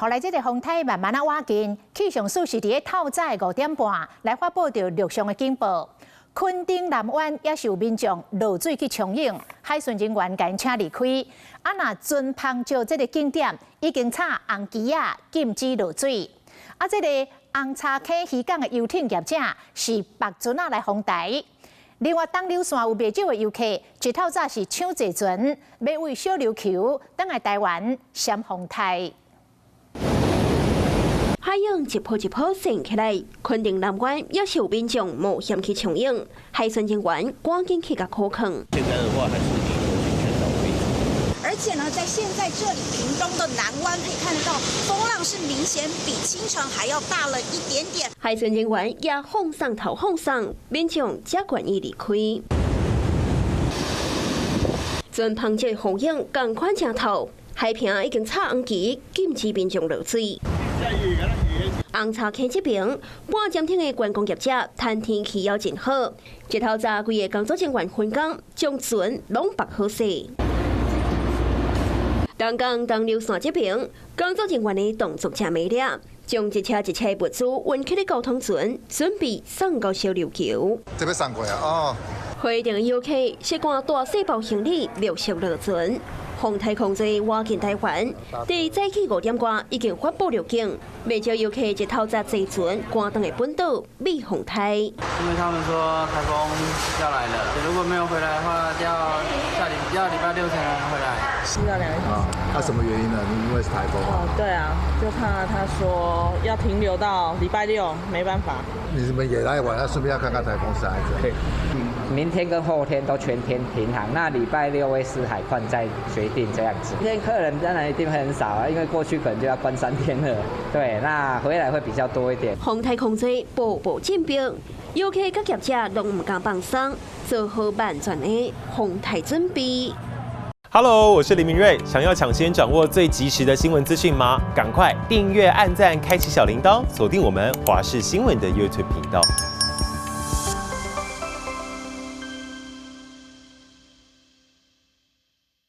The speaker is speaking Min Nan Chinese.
予來這个風颱慢慢仔倚近，氣象署是佇咧透早的5點半來發布著陸上的警報。墾丁南灣也是有民眾落水去衝湧，海巡人員共𪜶請離開。啊，若船帆石這个景點已經插紅旗仔，禁止落水。啊，這个紅柴溪漁港的遊艇業者是縛船仔來風台。另外，東流線有袂少的遊客，一透早是搶坐船，欲為小琉球轉來台灣閃風颱。海湧一波一波升起來，墾丁南灣也是有民眾冒險去衝湧，海巡人員趕緊去共苦勸。現在的話還是以頭先勸導為主。而且呢，在現在這裡屏東的南灣可以看得到，風浪是明顯比清晨還要大了一點點。海巡人員也放送頭放送，民眾才願意離開。船帆石風湧仝款正透，海坪已經插紅旗，禁止民眾落水。紅柴溪這邊，半潛艇的觀光業者趁天氣猶真好，一透早規个工作人員分工，將船攏縛好勢。東港東流線這邊，工作人員的動作誠麻利，將一車一車物資運去咧交通船，準備送到小琉球。這欲送過啊？哦。回程遊客習慣大細包行李，陸續落船。風颱控制倚近台灣，佇早起5點外已經發布預警，袂少遊客一透早坐船趕轉來本島避風颱。因為他們說颱風要來了，如果沒有回來的話，要下禮要禮拜六才能回來。 4到2個小時。啊，那什麼原因呢？因為是颱風。哦，對啊，就怕他說要停留到禮拜六，沒辦法。你們也來玩，那順便要看看颱風是還是？對，明天跟後天都全天停航，那禮拜六會視海況再決定這樣子。今天客人當然一定會很少啊，因為過去可能就要關3天了。對，那回來會比較多一點。風颱控制步步緊逼，遊客佮業者攏毋敢放鬆，做好萬全的風颱準備。 Hello，我是林明瑞。想要搶先掌握最及時的新聞資訊嗎？趕快訂閱、按讚、開啟小鈴鐺，鎖定我們華視新聞的 YouTube 頻道。